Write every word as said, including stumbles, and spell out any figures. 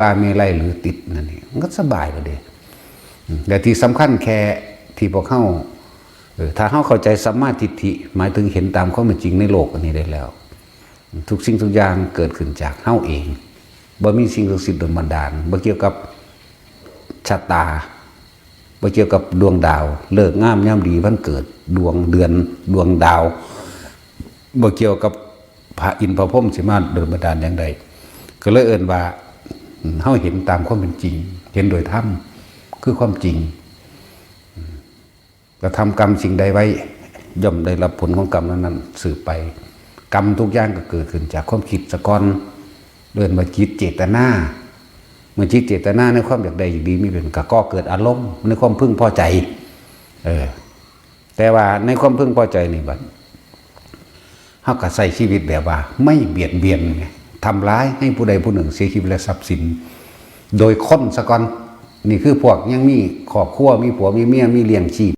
ปาเมลัยหรือติดนั่นเอง มันก็สบายเลยเด้ อืม แต่ที่สำคัญแค่ที่พวกเฮา เออ ถ้าเฮาเข้าใจสัมมาทิฏฐิ หมายถึงเห็นตามความเป็นจริงในโลกอันนี้ได้แล้ว ทุกสิ่งทุกอย่างเกิดขึ้นจากเฮาเอง บ่มีสิ่งศักดิ์สิทธิ์ดลบันดาล บ่เกี่ยวกับชะตา บ่เกี่ยวกับดวงดาว ฤกษ์งามยามดีวันเกิด ดวงเดือน ดวงดาว บ่เกี่ยวกับพระอินทร์พระพรหมสิมาดลบันดาลอย่างใด ก็เลยเอิ้นว่า เฮาเห็นตามความเป็นจริง เห็นโดยธรรม คือความจริง กระทำกรรมสิ่งใดไว้ ย่อมได้รับผลของกรรมนั้นๆ สืบไป กรรมทุกอย่างก็เกิดขึ้นจากความคิดซะก่อน เอิ้นว่าจิตเจตนา เมื่อจิตเจตนาในความอยากได้อยากดีมีเป็น ก็ก่อเกิดอารมณ์ในความพึงพอใจ เออ แต่ว่าในความพึงพอใจนี่บัด เฮาก็ใช้ชีวิตแบบว่าไม่เบียดเบียนไง ทำร้ายให้ผู้ใดผู้หนึ่งเสียชีวิตและทรัพย์สิน โดยคนซะก่อน นี่คือพวกยังมีครอบครัว มีผัว มีเมีย มีเลี้ยงชีพ